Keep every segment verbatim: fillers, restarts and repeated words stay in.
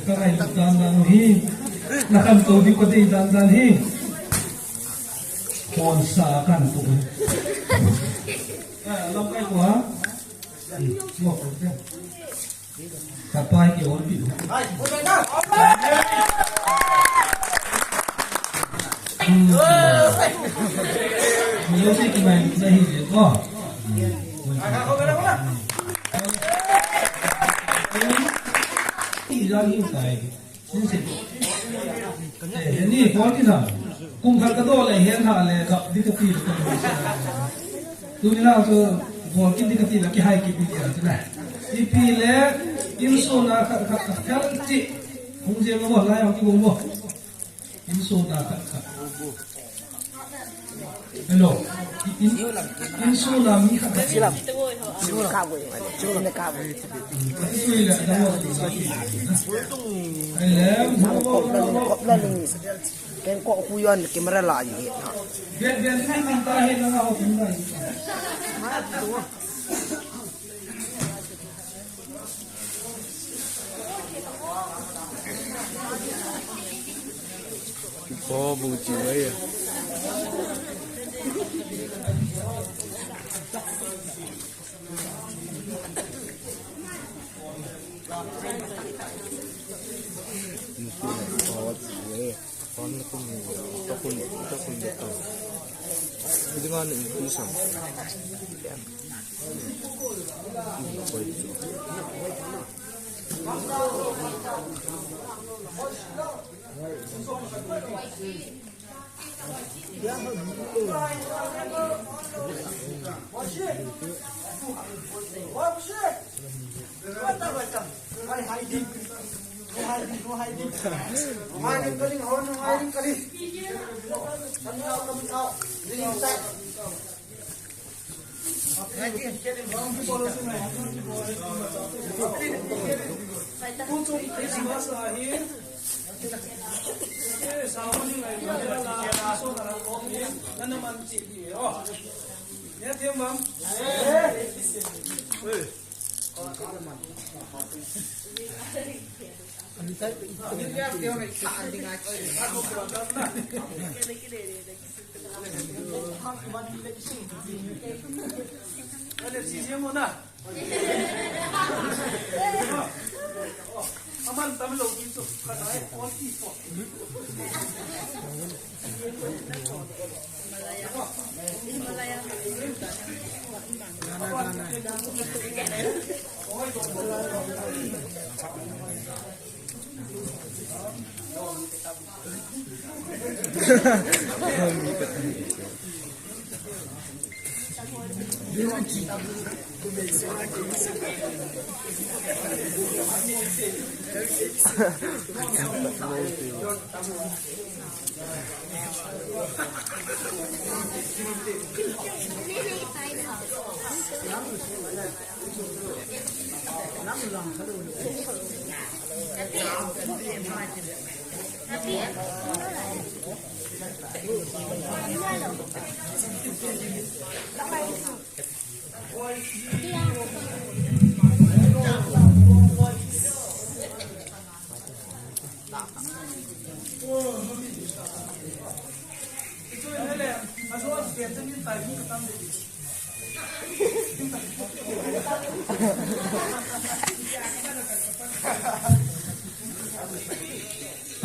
Ka ngai dan dan hi. Na kan to di ko dei dan dan hi. Kon sa kan to. Ah, lam kai ko ha. Hmm, mo ko te. Ka pai ke on pi. Hmm. Mo si ki mai na hi je ko. Ni bol kit na. Kum khat ka do le hen ha le ka di ka ti ka. Tuni na chu bol kit di ka ti la ki hai kit di ya chu na. Ipi le insung na khat khat ka fel ti. Hung je mo la yang ki mo. Insung na khat khat. Hello. In, insung na mi khat khat. Silam. Silam ka go. Silam ka go. Insung na da mo. Hello. Kop la ni, kop la ni. Ken ko ku yon camera la ye. Bien, bien, bien, bien, ta he na ho. Bo bu chi wei.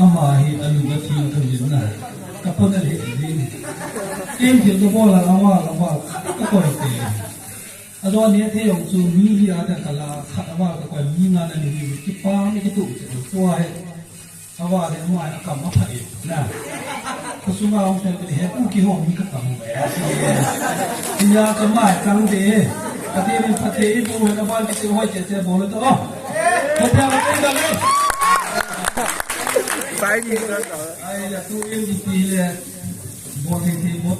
Ama hi alu ka thim thim din na. Ka pon a le din. Em thil ka bol a, ama la bol khat ka koi te. A don ni the yong chu mi hi a ta ka la khat a bol ka koi mi nga na ni hi ki pa ni ka tu che. Tua he. Awa le ama a kam a pha e. Na. Ka sunga hung tel he pu ki hong ni ka kam. Iya ka mai kang de. Ka de ni pha de i bu na ba ki te hoi che che bol to. Ka te ka te ka le. Sai ni ka. Ai la tu in di pi le. Bol de de bol.